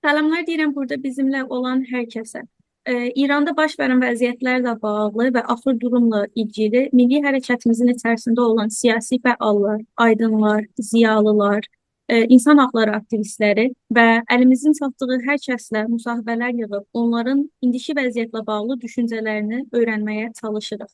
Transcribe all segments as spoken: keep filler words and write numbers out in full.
سلاملار دئییرم بورادا بیزیمله اولان هر کسه. ائ، ایراندا باش وئرن وضعیت‌لرله باغلی و آخیر دوروملا ایلگیلی میللی حرکتیمیزین ایچریسینده اولان سیاسی فعاللار، آیدینلار، ضیالیلار، ائ، اینسان حاقلاری آکتیویست‌لری و الیمیزین چاتدیغی هر کسله مصاحبه‌لر ییغیب، اونلارین ایندیکی وضعیتله باغلی دوشونجه‌لرینی اؤیرنمه‌یه چالیشیریق.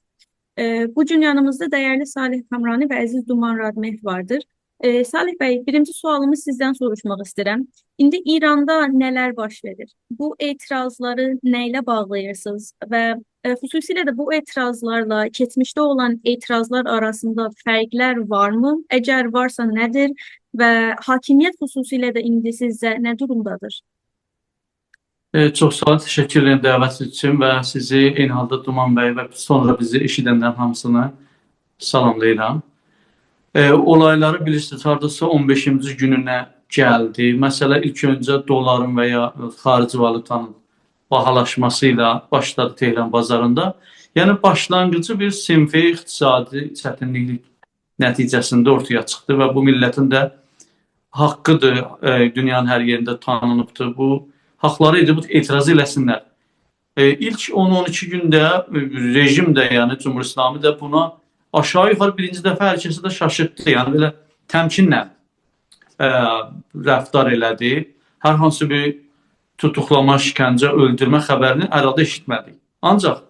ائ، بو گون یانیمیزدا دیرلی صالح کامرانی و عزیز دومان رادمهر واردیر. ائ، صالح بی، بیرینجی سؤالیمی سیزدن سوروشماق ایسته‌ییرم. ایندی ایراندا نه‌لر باش وئریر؟ بو اعتراضلاری نه ایله باغلاییرسینیز؟ و، ائ، خصوصیله ده بو اعتراضلارلا کئچمیشده اولان اعتراضلار آراسیندا فرقلر وارمی؟ اگر وارسا، نه‌دیر؟ و حاکمیت خصوصیله ده ایندی سیزجه نه دورومدادیر؟ ائ، چوخ ساغ اول، تشکر ائدیرم دعوت اوچون و سیزی عینی حالدا دومان بی و سونرا بیزی ائشیدنلرین هامیسینی سلاملاییرام. ائ، اولایلاری بیلیرسینیز، هارداسا اون بئشینجی گونونه گلدی. مسئله ایلک اؤنجه دلارین و یا خاریجی والوتانین باهالاشماسی ایله باشلادی تهران بازاریندا. یعنی باشلانغیجی بیر صنفی اقتصادی چتینلیک نتیجه‌سینده اورتایا چیخدی و بو میللتین ده حاققیدیر، ائ، دونیانین هر یئرینده تانینیبدیر. بو حاقلاری ایدی، بو اعتراض ائله‌سینلر. ائ، ایلک اون اون ایکی گونده، ائ، رژیم ده، یعنی جمهوری اسلامی ده بونا آشاغی یوخاری بیرینجی دفعه هر کسی ده شاشیرتدی. یعنی بئله تمکینله، ائ، رفتار ائله‌دی. هر هانسی بیر توتوقلاما، شکنجه، اؤلدورمه خبرینی هر حالدا ائشیتمه‌دیک. آنجاق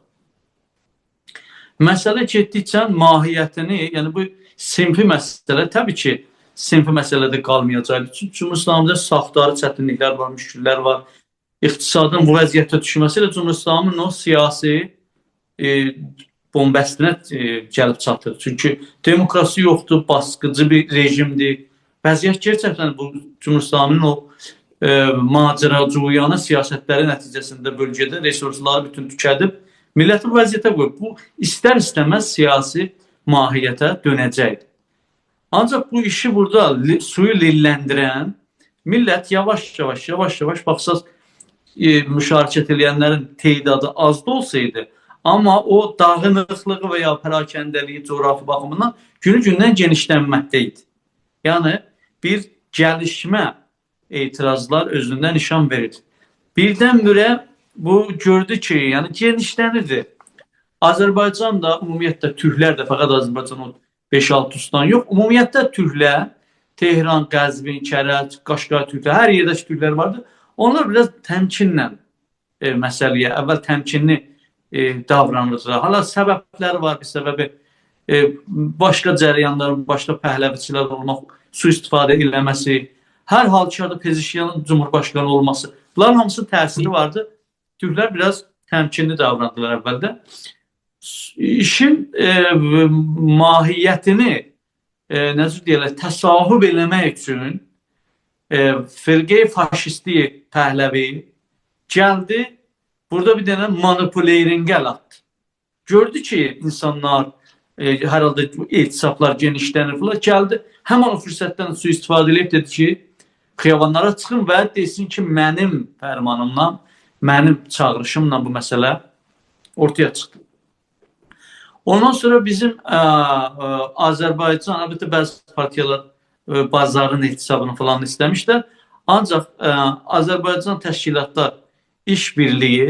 مسئله گئتدیکجه ماهیتینی، یعنی بو صنفی مسئله، طبیعی کی، صنفی مسئله ده قالمایاجاقدی. چونکی جمهوری اسلامی‌دا ساختاری چتینلیک‌لر وار، مشکل‌لر وار. اقتصادین بو وضعیته دوشمه‌سی ایله جمهوری اسلامی‌نین او سیاسی، ائ، بن‌بستینه، ائ، گلیب چاتیر. چونکی دموکراسی یوخدور، باسقیجی بیر رژیمدیر. وضعیت گئرچکدن بو جمهوری اسلامی‌نین او، ائ، ماجراجویانه سیاست‌لری نتیجه‌سینده بؤلگه‌ده رسورس‌لاری بوتون توکدیب، میللتی بو وضعیته قویوب. بو ایستر-ایسته‌مز سیاسی ماهیته دؤنه‌جکدیر. آنجاق بو ایشی بورادا لی-، سویو لیللندیرن میللت یاواش-یاواش، یاواش-یاواش، باخساز، ائ، مشارکت ائله‌ینلرین تعدادی آز دا اولسایدی، آمما او داغینیقلیغی و یا پراکنده‌لیگی جغرافی باخیمیندان گونو-گوندن گئنیشلنمکده ایدی. یعنی بیر گلیشمه اعتراضلار اؤزونده نیشان وئریر. بیردن-بیره بو گؤردو کی، یعنی گئنیشلنیردی. آذربایجان دا، عمومیتله تورکلر ده، فقط آذربایجان او بئش-آلتی اوستان یوخ، عمومیتله تورکلر، تهران، قزوین، کرج، قاشقای تورکلر، هر یئرده کی تورکلر واردی، اونلار بیر آز تمکینله، ائ، مسئله‌یه، اول تمکینلی، ائ، داورانیردیلار. حالا سبب‌لری وار، بیر سببی، ائ، باشقا جریانلارین، باشدا پهلوی‌چی‌لر اولماق، سوءاستفاده ائله‌مه‌سی، هر حالدا پزشکیانین جمهورباشقانی اولماسی. بونلارین هامیسینین تأثیری واردی. تورکلر بیر آز تمکینلی داوراندیلار اولده. ایشین، ائ، ماهیتینی، ائ، نئجه دئیرلر، تصاحب ائله‌مک اوچون، ائ، فرقه‌ی فاشیستی پهلوی گلدی، بورادا بیر دنه مانیپولئرینگ ال آتدی. گؤردو کی، اینسانلار، ائ، هر حالدا اعتصابلار گئنیشلنیر فلان، گلدی، همین او فرصتدن سوءاستفاده ائله‌ییب دئدی کی، خیابانلارا چیخین و دئسین کی، منیم فرمانیملا، منیم چاغیریشیملا بو مسئله اورتایا چیخدی. اوندان سونرا بیزیم، ا، ا، آذربایجان، البته بعضی پارتیالار، ا، بازارین اعتصابینی فلان ایسته‌میشلر. آنجاق، ا، آذربایجان تشکیلاتلار ایش‌بیرلیگی،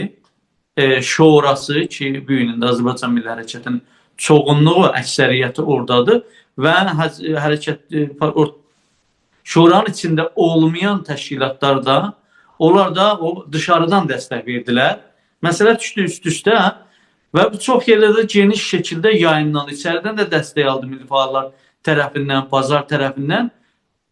ائ، شوراسی کی، بو گون ده آذربایجان میللی حرکتینین چوخونلوغو، اکثریتی اورادادیر و حز-، حرکت، ائ، پا-، اور-، شورانین ایچینده اولمایان تشکیلاتلار دا، اونلار دا او دیشاریدان دستک وئردیلر. مسئله دوشدو اوست-اوسته و بو چوخ یئرلرده گئنیش شکیلده یاییملاندی. ایچریدن ده دستک آلدی میللی فعاللار طرفیندن، بازار طرفیندن.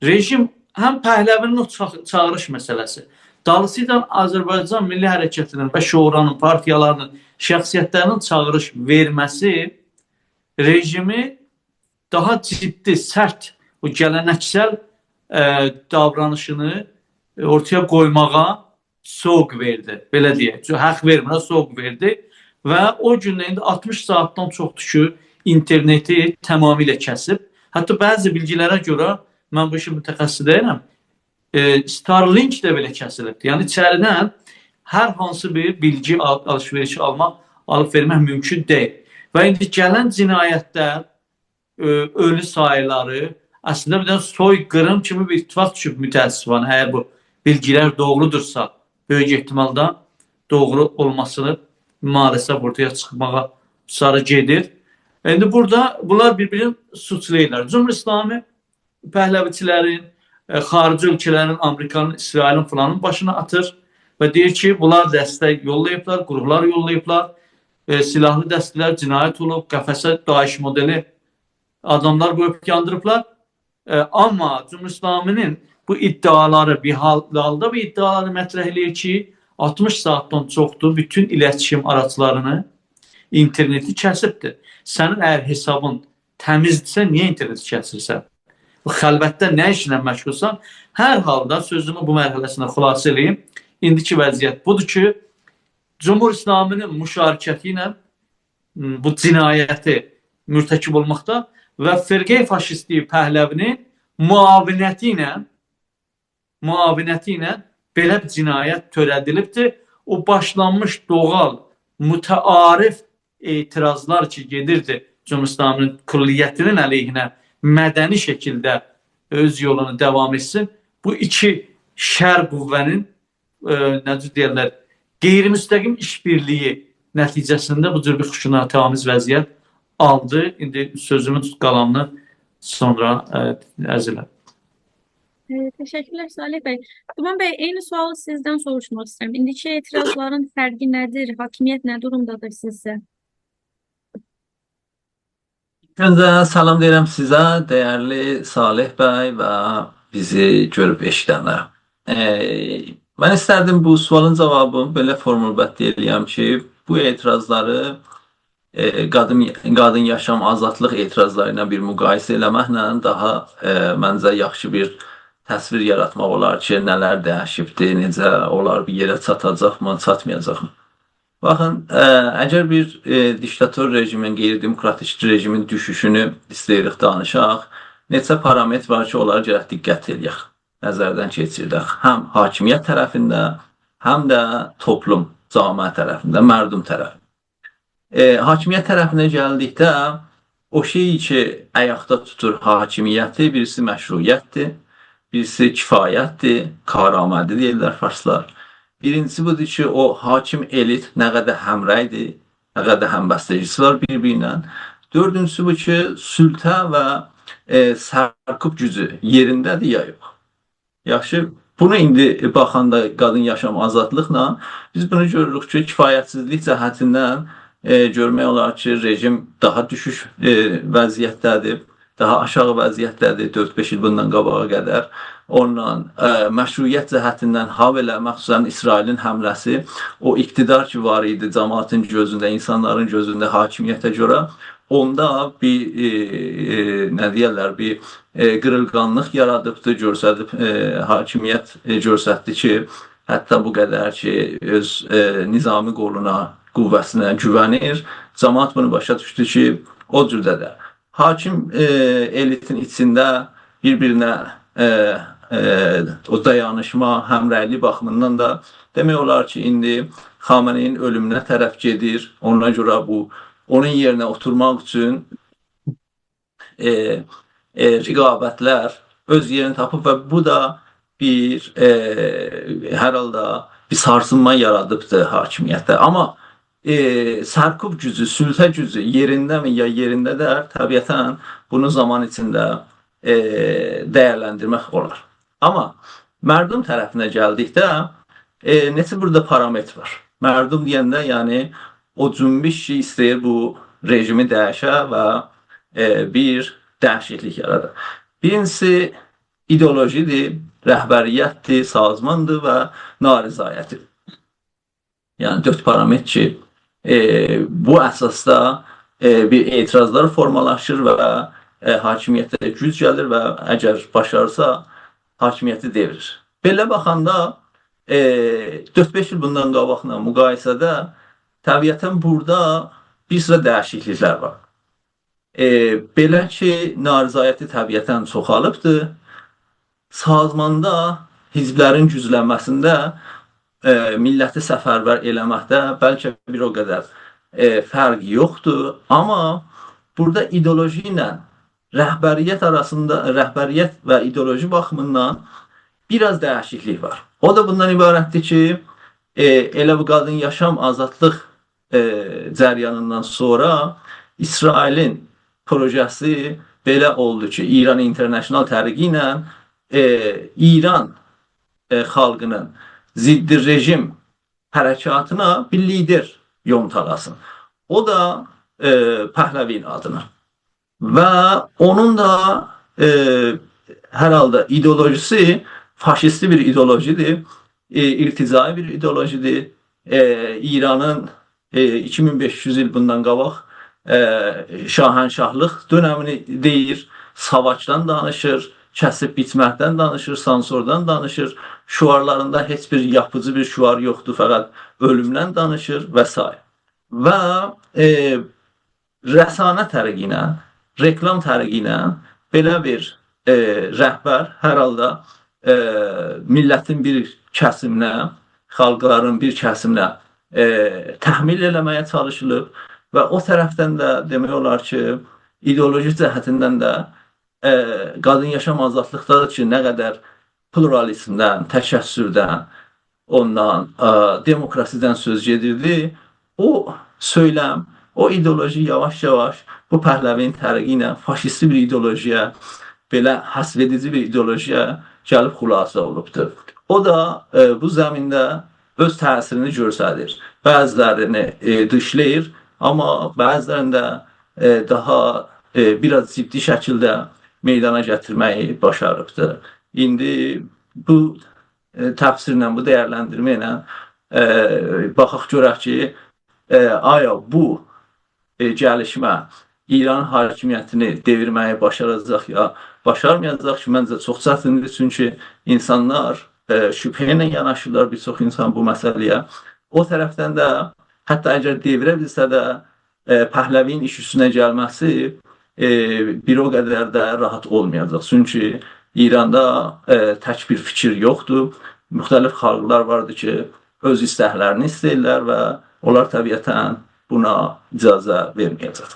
رژیم هم پهلوی‌نین او چاغ-، چاغیریش مسئله‌سی، دالیسیجا آذربایجان میللی حرکتی‌نین و شورانین، پارتیالارینین، شخصیت‌لری‌نین چاغیریش وئرمه‌سی رژیمی داها جدی، سرت، او گله‌نکسل، ائ، داورانیشینی اورتایا قویماغا سوق وئردی، بئله دئیک. چونکی حاق وئرمیر، سوق وئردی و او گوندن ایندی آلتمیش ساعاتدان چوخدور کی، اینترنتی تمامیله کسیب. حتی بعضی بیلگی‌لره گؤره، من بو ایشین متخصصی دئییلم، ائ، Starlink ده بئله کسیلیبدیر. یعنی ایچریدن هر هانسی بیر بیلگی آل-، آلیش-وئریشی آلماق، آلیب وئرمک مومکون دئییل. و ایندی گلن جنایت‌لر، ائ، اؤلو سایلاری اصلینده بیر دنه سوی‌قیریم کیمی بیر اتفاق دوشوب متأسفانه، اگر بو بیلگیلر دوغرودورسا، بؤیوک احتمالدا دوغرو اولماسینی مع‌الاسف اورتایا چیخماغا ساری گئدیر. ایندی بورادا بونلار بیر-بیرینی سوچلاییرلار. جمهوری اسلامی پهلوی‌چیلرین، ائ، خاریجی اؤلکه‌لرین، آمریکانین، اسرائیلین فلانین باشینا آتیر و دئییر کی، بونلار دستک یوللاییبلار، گروپلار یوللاییبلار، ائ، سیلاحلی دسته‌لر، جنایت اولوب، قفسه داعش مدلی آداملار قویوب یاندیریبلار. ائ، آمما جمهوری اسلامی‌نین بو ادعالاری بیر حال، حالدا بو ادعالاری مطرح ائله‌ییر کی، آلتمیش ساعاتدان چوخدور، بوتون ایلتیشیم آراجلارینی، اینترنتی کسیبدیر. سنین اگر حسابین تمیزدیرسه، نییه اینترنتی کسیرسن؟ بو خلوتده نه ایشله مشغولسان؟ هر حالدا سؤزومو بو مرحله‌سینده خلاصه ائله‌ییم. ایندیکی وضعیت بودور کی، جمهوری اسلامی‌نین مشارکتی ایله، م، بو جنایتی مرتکب اولماقدا و فرقه‌ی فاشیستی پهلوی‌نین معاونتی ایله، معاونتی ایله بئله بیر جنایت تؤره‌دیلیبدیر. او باشلانمیش دوغال، متعارف اعتراضلار کی، گئدیردی جمهوری اسلامی‌نین کلیتی‌نین علیهینه مدنی شکیلده اؤز یولونو داوام ائتسین. بو ایکی شر قوه‌نین، ائ، نه جور دئیرلر، غیرمستقیم ایش‌بیرلیگی نتیجه‌سینده بو جور بیر خشونت‌آمیز وضعیت آلدی. ایندی سؤزومون قالانینی سونرا، ائ، عرض ائلرم. ائ، تشکرلر صالح بی. دومان بی، عینی سؤالی سیزدن سوروشماق ایسته‌ییرم. ایندیکی اعتراضلارین فرقی نه‌دیر؟ حاکمیت نه دورومدادیر سیزجه؟ ایلک اؤنجه سلام دئییرم سیزه، دیرلی صالح بی و بیزی گؤروب ائشیدنلره. ائ، من ایستردیم بو سؤالین جاوابینی بئله فورمول بندی ائله‌یم کی، بو اعتراضلاری، ائ، قادین، قادین یاشام آزادلیق اعتراضلاری ایله بیر مقایسه ائله‌مکله داها، ائ، منجه یاخشی بیر تصویر یاراتماق اولار کی، نه‌لر دییشیبدیر، نئجه اونلار بیر یئره چاتاجاقمی، چاتمایاجاقمی. باخین، ائ، اگر بیر، ائ، دیکتاتور رژیمین، غیردموکراتیک رژیمین دوشوشونو ایسته‌ییریک دانیشاق، نئچه پارامتر وار کی، اونلاری گرک دقت ائله‌یک، نظردن کئچیردک. هم حاکمیت طرفینده، هم ده توپلوم، جامعه طرفینده، مردم طرفینده. ائ، حاکمیت طرفینه گلدیکده، او شئی کی، آیاقدا توتور حاکمیتی، بیریسی مشروعیتدیر، بیریسی کفایتدیر، کارآمدی دئییرلر فارسلار. بیرینجیسی بودور کی، او حاکم ائلیت نه قدر همرأیدیر، نه قدر همبستگی‌سی وار بیر-بیری ایله. دؤردونجوسو بو کی، سلطه و، ائ، سرکوب گوجو یئرینده‌دیر یا یوخ. یاخشی، بونو ایندی باخاندا قادین یاشام آزادلیقلا بیز بونو گؤروروک کی، کفایتسیزلیک جهتیندن، ائ، گؤرمک اولار کی، رژیم داها دوشوک، ائ، وضعیتده‌دیر، داها آشاغی وضعیتده‌دیر دؤرد-بئش ایل بوندان قاباغا قدر. اوندان، ائ، مشروعیت جهتیندن، هابئله مخصوصاً اسرائیلین حمله‌سی، او اقتدار کی وار ایدی جماعتین گؤزونده، اینسانلارین گؤزونده حاکمیته گؤره، اوندا بیر، ائ، ائ، نه دئیرلر، بیر، ائ، قیریلقانلیق یارادیبدی، گؤستریب، ائ، حاکمیت، ائ، گؤستردی کی، حتی بو قدر کی، اؤز، ائ، نظامی قولونا، قوه‌سینه گوونیر. جماعت بونو باشا دوشدو کی، او جورده ده حاکم، ائ، ائلیتین ایچینده بیر-بیرینه، ائ، ائ، او دایانیشما، همرأیلیک باخیمیندان دا دئمک اولار کی، ایندی خامنه‌ای‌نین اؤلومونه طرف گئدیر. اونا گؤره بو، اونون یئرینه اوتورماق اوچون، ائ، ائ، رقابتلر اؤز یئرینی تاپیب و بو دا بیر، ائ، هر حالدا بیر سارسینما یارادیبدی حاکمیتده. آمما، ائ، سرکوب گوجو، سلطه گوجو یئرینده‌می یا یئرینده دئییل، طبیعتاً بونو زامان ایچینده، ائ، دیرلندیرمک اولار. آمما مردم طرفینه گلدیکده، ائ، نئچه بورادا پارامتر وار. مردم دئینده، یعنی، او جنبش کی، ایسته‌ییر بو رژیمی دییشه و، ائ، بیر دییشیکلیک یارادا. بیرینجیسی ایدئولوژی‌دیر، رهبریت‌دیر، سازمان‌دیر و نارضایتی. یعنی، دؤرد پارامتر کی، ائ، بو اساسدا، ائ، بیر اعتراضلار فورمالاشیر و، ائ، حاکمیته گوج گلیر و اگر باشارسا، حاکمیتی دئویریر. بئله باخاندا، ائ، دؤرد-بئش ایل بوندان قاباقلا مقایسه‌ده طبیعتاً بورادا بیر سیرا دییشیکلیکلر وار. ائ، بئله کی، نارضایتی طبیعتاً چوخالیبدیر. سازماندا، حزبلرین گوجلنمه‌سینده، ائ، میللتی سفربر ائله‌مکده بلکه بیر او قدر، ائ، فرق یوخدور. آمما بورادا ایدئولوژی ایله رهبریت آراسیندا، رهبریت و ایدئولوژی باخیمیندان بیر آز دییشیکلیک وار. او دا بوندان عبارتدیر کی، ائ، ائله بو قادین یاشام آزادلیق، ائ، جریانیندان سونرا اسرائیلین پروژه‌سی بئله اولدو کی، ایران اینترنشنال طریقی ایله، ائ، ایران، ائ، خالقینین ضد رژیم حرکاتینا بیر لیدر یومتالاسین. او دا، ائ، پهلوی‌نین آدینا. و اونون دا، ائ، هر حالدا ایدئولوژیسی فاشیستی بیر ایدئولوژی‌دیر، ائ، ارتجاعی بیر ایدئولوژی‌دیر. ائ، ایرانین، ائ، ایکی مین بئش یوز ایل بوندان قاباق، ائ، شاهنشاهلیق دؤنمینی دئییر، ساواجدان دانیشیر، کسیب بیچمکدن دانیشیر، سانسوردان دانیشیر. شعارلاریندا هئچ بیر یاپیجی بیر شعار یوخدور، فقط اؤلومدن دانیشیر و سایر. و، ائ، رسانه طریقی ایله، رکلام طریقی ایله بئله بیر، ائ، رهبر هر حالدا، ائ، میللتین بیر کسیمینه، خالقلارین بیر کسیمینه، ائ، تحمیل ائله‌مه‌یه چالیشیلیب و او طرفدن ده دئمک اولار کی، ایدئولوژی جهتیندن ده، ائ، قادین یاشام آزادلیقدادیر کی، نه قدر پلورالیزمدن، تکثردن، اوندان، ائ، دموکراسیدن سؤز گئدیردی. او سؤیلم، او ایدئولوژی یاواش-یاواش بو پهلوی‌نین طریقی ایله فاشیستی بیر ایدئولوژی‌یه، بئله حذف ائدیجی بیر ایدئولوژی‌یه گلیب خلاصه اولوبدور. او دا، ائ، بو زمینده اؤز تأثیرینی گؤستریر. بعضی‌لرینی، ائ، دیشلاییر، آمما بعضی‌لرینده، ائ، داها، ائ، بیر آز جدی شکیلده میدانا گتیرمه‌یی باشاریبدیر. ایندی بو، ائ، تفسیرله، بو دیرلندیرمه ایله، ائ، باخاق گؤرک کی، ائ، آیا بو، ائ، گلیشمه ایران حاکمیتینی دئویرمه‌یی باشاراجاق یا باشارمایاجاق کی، منجه چوخ چتیندیر. چونکی اینسانلار، ائ، شبهه ایله یاناشیرلار، بیر چوخ اینسان بو مسئله‌یه. او طرفدن ده حتی اگر دئویره بیلسه ده، ائ، پهلوی‌نین ایش اوستونه گلمه‌سی، ائ، بیر او قدر ده راحت اولمایاجاق. چونکی ایراندا، ائ، تک بیر فیکیر یوخدور. مختلف خالقلار واردیر کی، اؤز ایستکلرینی ایسته‌ییرلر و اونلار طبیعتاً بونا اجازه وئرمه‌یه‌جک.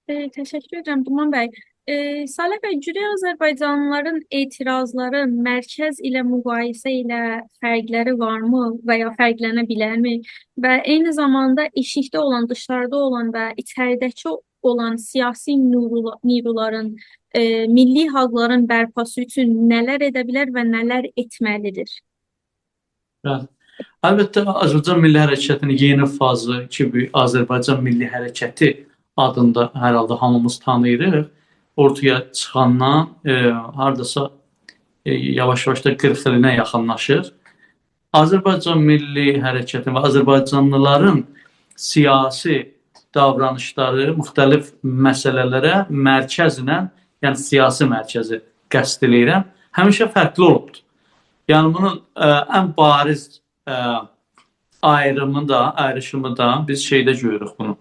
ائ، تشکر ائدیرم، دومان بی. ائ، صالح بی، گونئی آذربایجانلیلارین اعتراضلاری مرکز ایله مقایسه ایله فرقلری وارمی و یا فرقلنه بیلرمی؟ و عینی زاماندا ائشیکده اولان، دیشاریدا اولان و ایچریده‌کی اولان سیاسی نیرولا-، نیرولارین، ائ، میللی حاقلارین برپاسی اوچون نه‌لر ائده بیلر و نه‌لر ائتمه‌لیدیر؟ بلی. البته، آذربایجان میللی حرکتینین یئنی فازی کی، بو آذربایجان میللی حرکتی آدیندا هر حالدا هامیمیز تانیییریق، اورتایا چیخاندان، ائ، هارداسا، ائ، یاواش-یاواش دا قیرخ ایلینه یاخینلاشیر. آذربایجان میللی حرکتین و آذربایجانلیلارین سیاسی داورانیشلاری مختلف مسئله‌لره مرکزله، یعنی سیاسی مرکزی قصد ائله‌ییرم، همیشه فرقلی اولوبدور. یعنی بونون، ائ، ان باریز، ائ، آیریمی دا، آیریشیمی دا بیز شئیده گؤروروک بونو.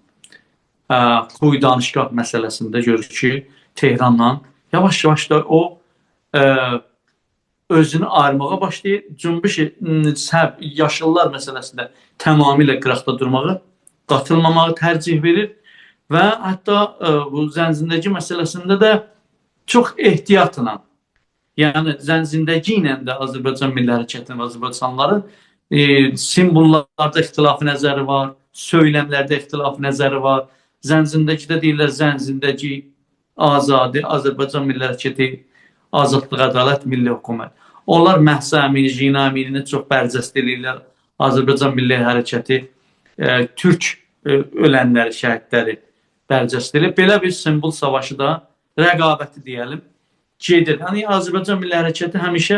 ائ، کوی دانشگاه مسئله‌سینده گؤروروک کی، تهرانلا یاواش-یاواش دا او، ائ، اؤزونو آییرماغا باشلاییر. جنبش، م، سب-، یاشیللار مسئله‌سینده تمامیله قیراقدا دورماغی، قاتیلماماغی ترجیح وئریر و حتی، ائ، بو زنجیندگی مسئله‌سینده ده چوخ احتیاطلا، یعنی زنجیندگی ایله ده آذربایجان میللی حرکتینین و آذربایجانلیلارین، ائ، سیمبوللاردا اختلاف نظری وار، سؤیلملرده اختلاف نظری وار. زنجیندگیده دئییرلر، زنجیندگی آزادی، آذربایجان میللی حرکتی، آزادلیق، عدالت، میللی حکومت. اونلار مهسا امینی، ژینا امینی‌نی چوخ برجسته ائله‌ییرلر. آذربایجان میللی حرکتی، ائ، تورک، ائ، اؤلنلری، شهیدلری برجسته ائله‌ییر. بئله بیر سیمبول ساواشی دا، رقابتی دئیه‌لیم، گئدیر. یعنی، آذربایجان میللی حرکتی همیشه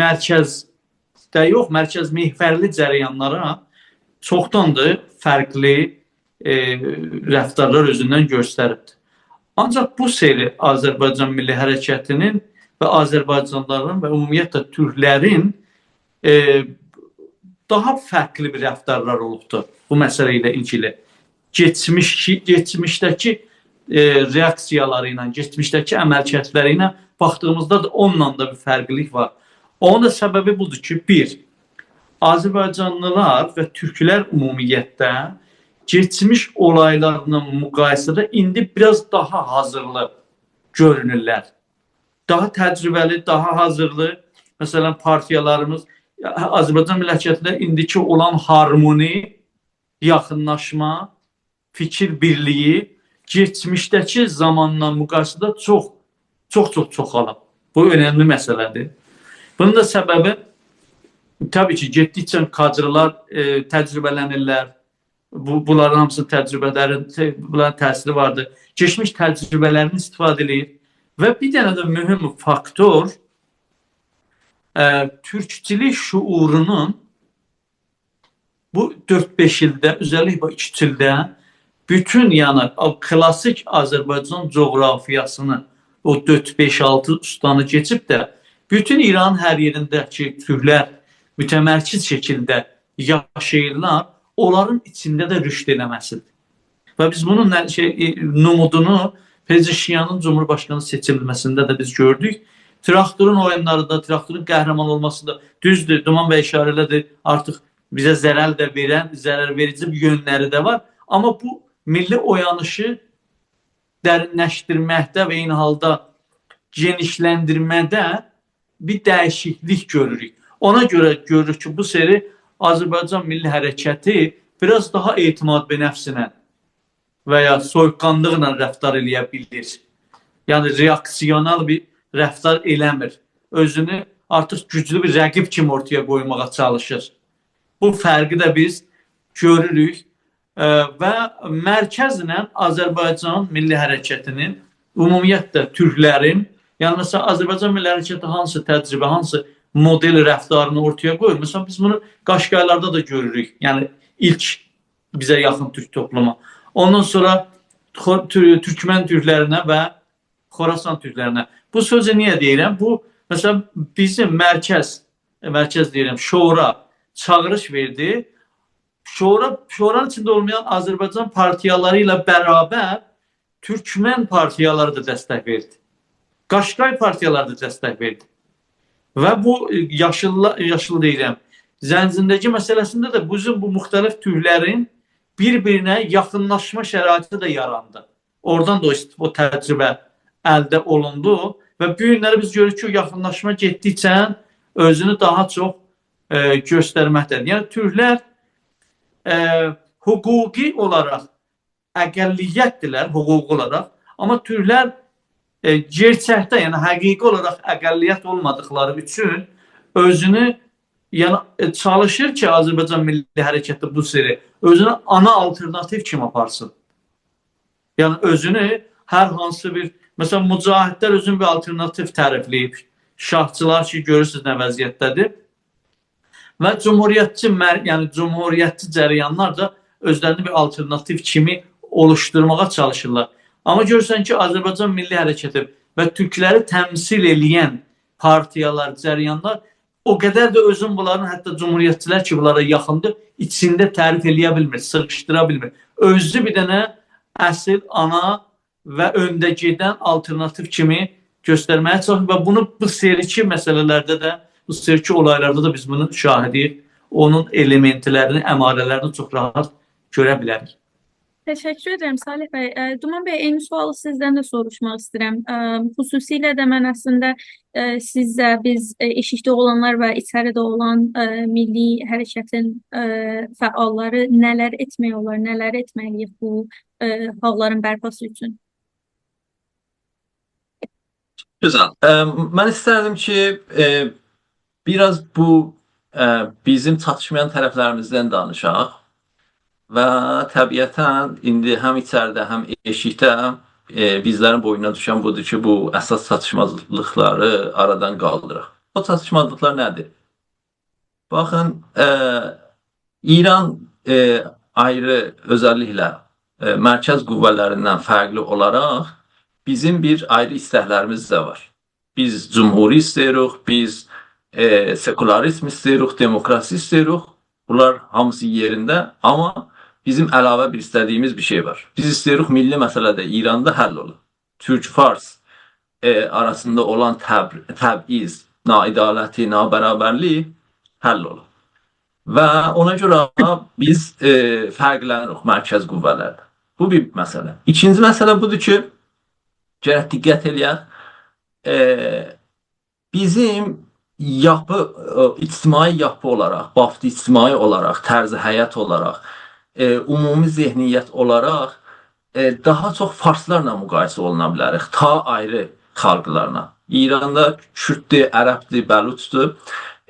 مرکزده یوخ، مرکز محوریلی جریانلارا چوخداندیر فرقلی، ائ، رفتارلار اؤزوندن گؤستریبدیر. آنجاق بو سری آذربایجان میللی حرکتینین و آذربایجانلیلارین و عمومیتله تورکلرین، ائ، داها فرقلی بیر رفتارلار اولوبدور بو مسئله ایله ایلگیلی. کئچمیش، کئچمیشده‌کی، ائ، رئاکسیالاری ایله، کئچمیشده‌کی عملکردلری ایله باخدیغیمیزدا دا اونونلا دا بیر فرقلیلیک وار. اونون دا سببی بودور کی، بیر، آذربایجانلیلار و تورکلر عمومیتله کئچمیش اولایلارلا مقایسه‌ده ایندی بیر آز داها حاضیرلی گؤرونورلر. داها تجربه‌لی، داها حاضیرلی، مثلا، پارتیالاریمیز، آذربایجان میللی حرکتینده ایندیکی اولان هارمونی، یاخینلاشما، فیکیر بیرلیگی کئچمیشده‌کی زامانلا مقایسه‌ده چوخ، چوخ، چوخ چوخالیب. بو اؤنملی مسئله‌دیر. بونون دا سببی، طبیعی کی، گئتدیکجه کادرلار، ائ، تجربه‌لنیرلر. بو، بونلارین هامیسی تجربه‌لرین، ته-، بونلارین تأثیری واردیر. کئچمیش تجربه‌لرینی استفاده ائله‌ییر. و بیر دنه ده مهم فاکتور، ائ، تورکچولوک شعورونون بو دؤرد-بئش ایلده، اؤزللیکله بو ایکی ایلده بوتون، یعنی، او کلاسیک آذربایجان جغرافیاسینی، او دؤرد، بئش، آلتی اوستانی کئچیب ده، بوتون ایرانین هر یئرینده کی، تورکلر متمرکز شکیلده یاشاییرلار، اونلارین ایچینده ده رشد ائله‌مه‌سیدیر. و بیز بونون نه-، شئی، ائ، نمودونو پزشکیانین جمهورباشقانی سئچیلمه‌سینده ده بیز گؤردوک. تراکتورون اویونلاریندا، تراکتورون قهرمان اولماسیندا، دوزدور، دومان بی ایشاره ائله‌دی، آرتیق بیزه ضرر ده وئرن، ضرر وئریجی بیر یؤنلری ده وار. آمما بو میللی اویانیشی درینلشدیرمکده و عینی حالدا گئنیشلندیرمه‌ده بیر دییشیکلیک گؤروروک. اونا گؤره گؤروروک کی، بو سری آذربایجان میللی حرکتی بیر آز داها اعتماد به نفسینن و یا سویوق‌قانلیقلا رفتار ائله‌یه بیلیر. یعنی، رئاکسیونال بیر رفتار ائله‌میر. اؤزونو آرتیق گوجلو بیر رقیب کیمی اورتایا قویماغا چالیشیر. بو فرقی ده بیز گؤروروک. ائ، و مرکزله آذربایجان میللی حرکتینین، عمومیتله تورکلرین، یعنی، مثلا، آذربایجان میللی حرکتی هانسی تجربه، هانسی مدل رفتارینی اورتایا قویور؟ مثلا، بیز بونو قاشقایلاردا دا گؤروروک. یعنی، ایلک بیزه یاخین تورک توپلومو. اوندان سونرا خو-، تور-، تورکمن تورکلرینه و خوراسان تورکلرینه. بو سؤزو نییه دئییرم؟ بو، مثلا، بیزیم مرکز، مرکز دئییرم، شورا چاغیریش وئردی. شورا، شورانین ایچینده اولمایان آذربایجان پارتیالاری ایله برابر تورکمن پارتیالاری دا دستک وئردی. قاشقای پارتیالاری دا دستک وئردی. و بو، ائ، یاشیللا-، یاشیل دئییرم، زن زندگی مسئله‌سینده ده بیزیم بو مختلف تورکلرین بیر-بیرینه یاخینلاشما شرایطی ده یاراندی. اورادان دا او است-، او تجربه الده اولوندو و بو گونلری بیز گؤروروک کی، او یاخینلاشما گئتدیکجه اؤزونو داها چوخ، ائ، گؤسترمکده‌دیر. یعنی، تورکلر، ائ، حقوقی اولاراق اقلیت‌دیرلر، حقوقی اولاراق. آمما تورکلر، ائ، گئرچکده، یعنی حقیقی اولاراق اقلیت اولمادیقلاری اوچون اؤزونو، یعنی، ائ، چالیشیر کی، آذربایجان میللی حرکتی بو سری اؤزونو آنا آلترناتیو کیمی آپارسین. یعنی اؤزونو هر هانسی بیر، مثلا، مجاهدلر اؤزونو بیر آلترناتیو تعریفله‌ییب. شاهچیلار کی، گؤرورسونوز نه وضعیتده‌دیر. و جمهوریتچی مر-، یعنی جمهوریتچی جریانلار دا اؤزلرینی بیر آلترناتیو کیمی اولوشدورماغا چالیشیرلار. آمما گؤرورسن کی، آذربایجان میللی حرکتی و تورکلری تمثیل ائله‌ین پارتیالار، جریانلار او قدر ده اؤزون بونلارین، حتی جمهوریتچیلر کی، بونلارا یاخیندیر، ایچینده تعریف ائله‌یه بیلمیر، سیغیشدیرا بیلمیر. اؤزو بیر دنه اصیل آنا و اؤنده گئدن آلترناتیو کیمی گؤسترمه‌یه چالیشیر و بونو بو سریکی مسئله‌لرده ده، بو سریکی اولایلاردا دا بیز بونون شاهیدی‌ییک. اونون المنتلرینی، اماره‌لرینی چوخ راحت گؤره بیلریک. تشکر ائدیرم، صالح بی. ائ، دومان بی، عینی سؤالی سیزدن ده سوروشماق ایسته‌ییرم. ائ، خصوصیله ده من اصلینده، ائ، سیزه، بیز، ائ، ائشیکده اولانلار و ایچریده اولان، ائ، میللی حرکتین، ائ، فعاللاری نه‌لر ائتمک اولار، نه‌لر ائتمه‌لی‌ییک بو، ائ، حاللارین برپاسی اوچون؟ گؤزل. ائ، من ایستردیم کی، ائ، بیر آز بو، ائ، بیزیم چاتیشمایان طرفلریمیزدن دانیشاق. و طبیعتا ایندی هم ایچریده، هم ائشیکده، ائ، بیزلرین بوینونا دوشن بودور کی، بو اساس چاتیشمازلیقلاری آرادان قالدیراق. او چاتیشمازلیقلار نه‌دیر؟ باخین، ائ، ایران، ائ، آیری، اؤزللیکله، ائ، مرکز قوه‌لریندن فرقلی اولاراق بیزیم بیر آیری ایستکلریمیز ده وار. بیز جمهوری ایسته‌ییریک، بیز، ائ، سکولاریزم ایسته‌ییریک، دموکراسی ایسته‌ییریک. بونلار هامیسی یئرینده، آمما بیزیم علاوه بیر ایسته‌دیییمیز بیر شئی وار. بیز ایسته‌ییریک میللی مسئله ده ایراندا حل اولا. تورک-فارس، ائ، آراسیندا اولان تب-، تبعیض، ناعدالتی، نابرابرلیک حل اولا. و اونا گؤره بیز، ائ، فرقلنیریک مرکز قوه‌لرده. بو بیر مسئله. ایکینجی مسئله بودور کی، گرک دقت ائله‌یک. ائ، بیزیم یاپی، ائ، اجتماعی یاپی اولاراق، بافت اجتماعی اولاراق، طرز حیات اولاراق، ائ، عمومی ذهنیت اولاراق، ائ، داها چوخ فارسلارلا مقایسه اولونا بیلریک، تا آیری خالقلارلا. ایراندا کورددور، عربدیر، بلوچدور.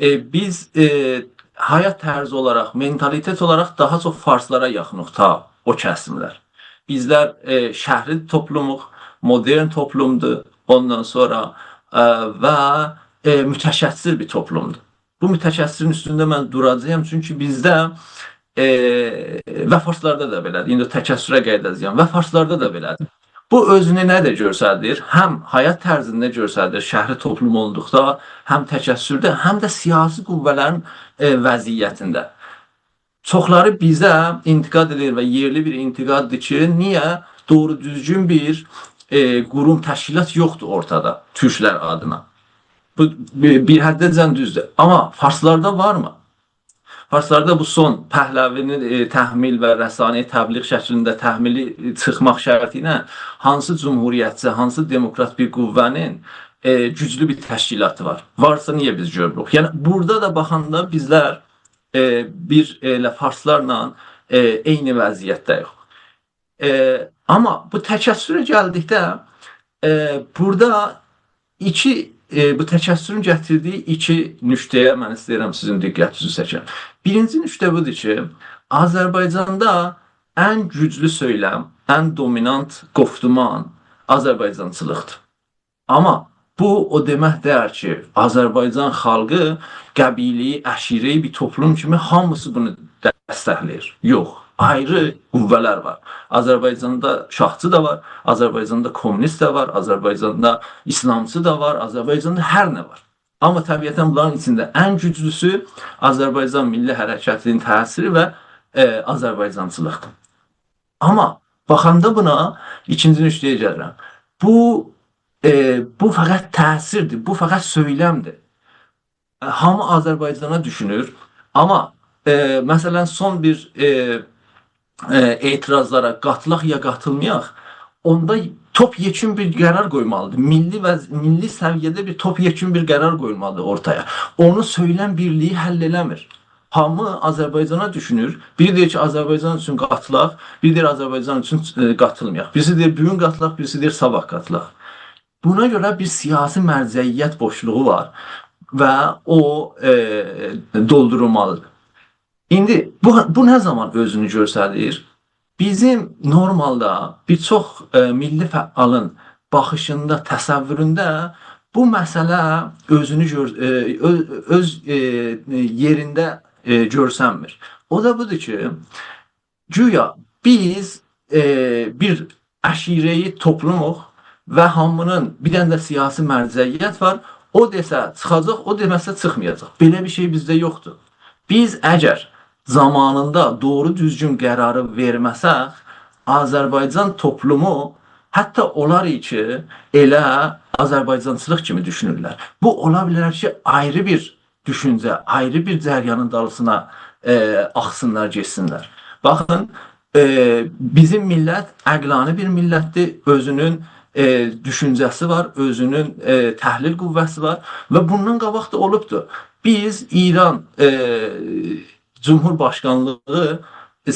ائ، بیز، ائ، حیات طرزی اولاراق، منتالیتت اولاراق داها چوخ فارسلارا یاخینیق تا او کسیملر. بیزلر، ائ، شهری توپلوموق، مدرن توپلومدور، اوندان سونرا، ائ، و، ائ، متکثر بیر توپلومدور. بو متکثرین اوستونده من دوراجاغام، چونکی بیزده، ائ، و فارسلاردا دا بئله‌دیر. ایندی تکثره قاییداجاغام. و فارسلاردا دا بئله‌دیر. بو اؤزونو نه‌ده گؤستریر؟ هم حیات طرزینده گؤستریر، شهری توپلوم اولدوقدا، هم تکثرده، هم ده سیاسی قوه‌لرین، ائ، وضعیتینده. چوخلاری بیزه انتقاد ائدیر و یئرلی بیر انتقاددیر کی، نییه دوغرو دوزگون بیر، ائ، قوروم، تشکیلات یوخدور اورتادا تورکلر آدینا؟ بو بیر، بیر حده‌جن دوزدور. آمما فارسلاردا وارمی؟ فارسلاردا بو سون پهلوی‌نین، ائ، تحمیل و رسانه‌ی تبلیغ شکلینده تحمیلی، ائ، چیخماق شرطی ایله هانسی جمهوریتچی، هانسی دموکرات بیر قوه‌نین، ائ، گوجلو بیر تشکیلاتی وار؟ وارسا نییه بیز گؤرموروک؟ یعنی بورادا دا باخاندا بیزلر، ائ، بیر ائله فارسلارلا، ائ، عینی وضعیتده‌ییک. ائ، آمما بو تکثره گلدیکده، ائ، بورادا ایکی، ائ، بو تکثرون گتیردیگی ایکی نکته‌یه من ایسته‌ییرم سیزین دقتینیزی چکم. بیرینجی نکته بودور کی، آذربایجاندا ان گوجلو سؤیلم، ان دومینانت گفتمان آذربایجانچیلیقدیر. آمما بو او دئمک دئییل کی، آذربایجان خالقی قبیله‌ای، عشیره‌ای بیر توپلوم کیمی هامیسی بونو دستکله‌ییر. یوخ، آیری قوه‌لر وار. آذربایجاندا شاهچی دا وار، آذربایجاندا کمونیست ده وار، آذربایجاندا ایسلامچی دا وار، آذربایجاندا هر نه وار. آمما طبیعتاً بونلارین ایچینده ان گوجلوسو آذربایجان میللی حرکتینین تأثیری و، ائ، آذربایجانچیلیقدیر. آمما باخاندا بونا، ایکینجی نکته‌یه گلیرم. بو، ائ، بو فقط تأثیردیر، بو فقط سؤیلمدیر. ائ، هامی آذربایجانا دوشونور. آمما، ائ، مثلا، سون بیر، ائ، ائ، اعتراضلارا قاتیلاق یا قاتیلمایاق، اوندا توپ‌یکون بیر قرار قویمالیدیر. میللی وضع-، میللی سویه‌ده بیر توپ‌یکون بیر قرار قویولمالیدیر اورتایا. اونو سؤیلم بیرلیگی حل ائله‌میر. هامی آذربایجانا دوشونور. بیری دئییر کی، آذربایجان اوچون قاتیلاق، بیری دئییر آذربایجان اوچون، ائ، قاتیلمایاق. بیریسی دئییر بو گون قاتیلاق، بیریسی دئییر صاباح قاتیلاق. بونا گؤره بیر سیاسی مرجعیت بوشلوغو وار و او، ائ، دولدورولمالیدیر. ایندی بو، بو نه زامان اؤزونو گؤستریر؟ بیزیم نورمالدا بیر چوخ، ائ، میللی فعالین باخیشیندا، تصوورونده بو مسئله اؤزونو گؤر-، ائ، اؤ-، اؤز، ائ، یئرینده، ائ، گؤرسنمیر. او دا بودور کی، گویا بیز، ائ، بیر عشیره‌ای توپلوموق و هامی‌نین بیر دنه ده سیاسی مرجعیت وار. او دئسه چیخاجاق، او دئمه‌سه چیخمایاجاق. بئله بیر شئی بیزده یوخدور. بیز اگر زامانیندا دوغرو دوزگون قراری وئرمه‌سک، آذربایجان توپلومو حتی اولار کی، ائله آذربایجانچیلیق کیمی دوشونورلر. بو اولا بیلر کی، آیری بیر دوشونجه، آیری بیر جریانین دالیسینا، ائ، آخسینلار، گئتسینلر. باخین، ائ، بیزیم میللت عقلانی بیر میللتدیر، اؤزونون، ائ، دوشونجه‌سی وار، اؤزونون، ائ، تحلیل قوه‌سی وار و بوندان قاباق دا اولوبدور. بیز ایران، ائ، جمهور باشقانلیغی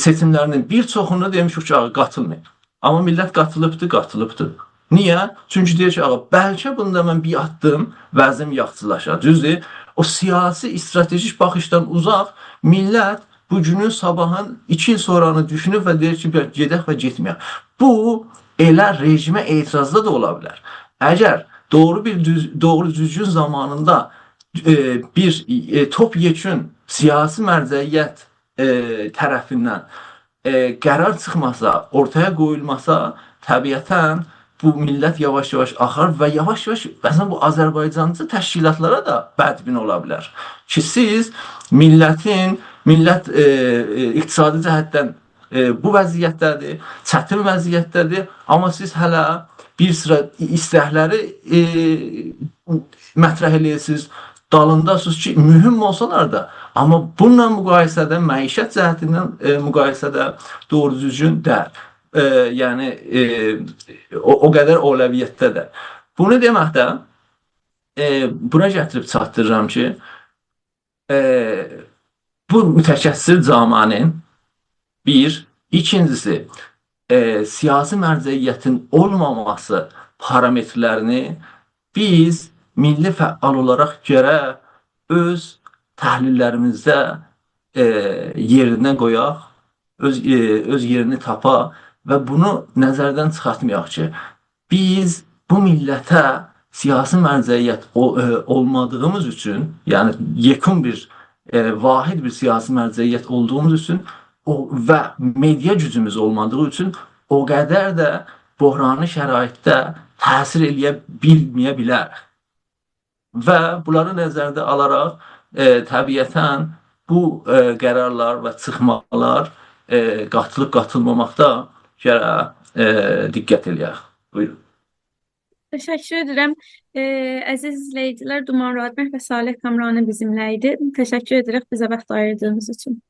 سئچیملری‌نین بیر چوخوندا دئمیشیک کی، آغا، قاتیلمایین. آمما میللت قاتیلیبدی، قاتیلیبدی. نییه؟ چونکی دئییر کی، آغا، بلکه بوندا من بیر آددیم وضعیم یاخشیلاشار. دوزدور؟ او سیاسی، استراتژیک باخیشدان اوزاق میللت بو گونون، صاباحین، ایکی ایل سونرانی دوشونوب و دئییر کی، بیا، گئدک و گئتمه‌یک. بو ائله رژیمه اعتراضدا دا اولا بیلر. اگر دوغرو بیر دوز-، دوغرو دوزگون زامانیندا، ائ، بیر، ائ، توپ‌یکون سیاسی مرجعیت، ائ، طرفیندن، ائ، قرار چیخماسا، اورتایا قویولماسا، طبیعتاً بو میللت یاواش-یاواش آخار و یاواش-یاواش، مثلا، بو آذربایجانچی تشکیلاتلارا دا بدبین اولا بیلر کی، سیز میللتین، میللت، ائ، ائ، اقتصادی جهتدن، ائ، بو وضعیتده‌دیر، چتین وضعیتده‌دیر، آمما سیز هله بیر سیرا ایستکلری، ائ، مطرح ائله‌ییرسینیز، دالینداسینیز کی، مهم اولسالار دا، آمما بونونلا مقایسه‌ده، معیشت جهتیندن، ائ، مقایسه‌ده دوغرو دوزگون دئییل. ائ، یعنی، ائ، او، او قدر اولویتده ده. بونو دئمکده، ائ، بورا گتیریب چاتدیریرام کی، ائ، بو متکثر جامعه‌نین بیر، ایکینجیسی، ائ، سیاسی مرجعیتین اولماماسی پارامترلرینی بیز میللی فعال اولاراق گرک اؤز تحلیللریمیزده، ائ، یئرینه قویاق، اؤز، ائ، اؤز یئرینی تاپا و بونو نظردن چیخارتمایاق کی، بیز بو میللته سیاسی مرجعیت او-، ائ، اولمادیغیمیز اوچون، یعنی یئکون بیر، ائ، واحد بیر سیاسی مرجعیت اولدوغوموز اوچون او، و مئدیا گوجوموز اولمادیغی اوچون او قدر ده بحرانی شرایطده تأثیر ائله‌یه بیلمه‌یه بیلر. و بونلاری نظرده آلاراق، ائ، طبیعتاً بو، ائ، قرارلار و چیخمالار، ائ، قاتیلیب قاتیلماماقدا گرک، ائ، دقت ائله‌یک. بویورون. تشکر ائدیرم. ائ، عزیز ایزله‌ییجیلر، دومان رادمه و صالح کامرانی بیزیمله ایدی. تشکر ائدیریک بیزه واخت آییردیغینیز اوچون.